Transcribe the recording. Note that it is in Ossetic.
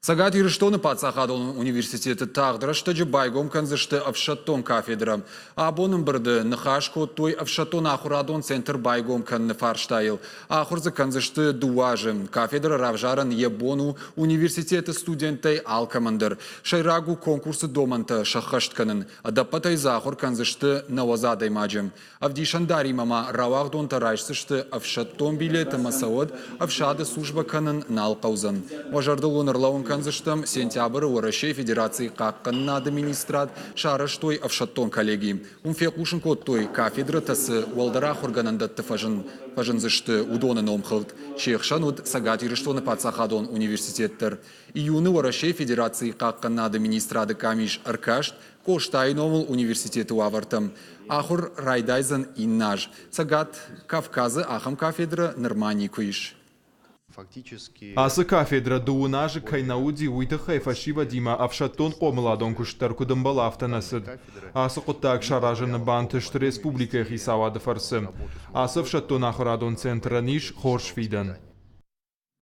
Цӕгат Ирыстоны паддзахадон университеты тагъд рӕстӕджы байгом кӕндзысты ӕфсӕддон кафедрӕ. Абон ӕмбырды ныхас кодтой ӕфсӕддон ахуырадон центр байгом кӕныны фарстайыл. Ахуыр дзы кӕндзысты дыууӕ азы. Кафедрӕ равзарын йӕ бон у университеты студенттӕй алкӕмӕн дӕр. Сӕйраг у конкурсы домӕнтӕ сӕххӕст кӕнын. Ӕдӕппӕтӕй дзы ахуыр кӕндзысты 90 адӕймаджы. Ӕвдисӕндаримӕ ма рауагъдонтӕ райсдзысты ӕфсӕддон билет ӕмӕ сӕ уӕд ӕфсады службӕ кӕнын нал хъӕудзӕн. Уӕ зӕрдыл уын ӕрлӕууын кӕндзыстӕм, сентябры Уӕрӕсейы Федерацийы Хъахъхъӕнынады министрад сарӕзтой ӕфсӕддон коллеги. Уым фехъусын кодтой, кафедрӕтӕ цы уӕлдӕр ахуыргӕнӕндӕтты фӕзындзысты, уыдоны номхыгъд. Се хсӕн уыд Цӕгат Ирыстоны паддзахадон университет дӕр. Июны Уӕрӕсейы Федерацийы Хъахъхъӕнынады министрады къамис ӕркаст Къостайы номыл университеты уавӕртӕм. Ахуыр райдайдзӕн иннӕ аз. Цӕгат Кавказы ахӕм кафедрӕ нырма никуы ис. Ацы кафедрӕ дыууын азы кӕй нӕ уыди, уый тыххӕй фӕсивӕдимӕ ӕфсӕддон хъомыладон куыст дӕр куыд ӕмбӕлы, афтӕ нӕ цыд. Ацы хъуыддаг саразыны бантыст республикӕйы хицауады фӕрцы. Ацы ӕфсӕддон ахуырадон центрӕн ис хорз фидӕн.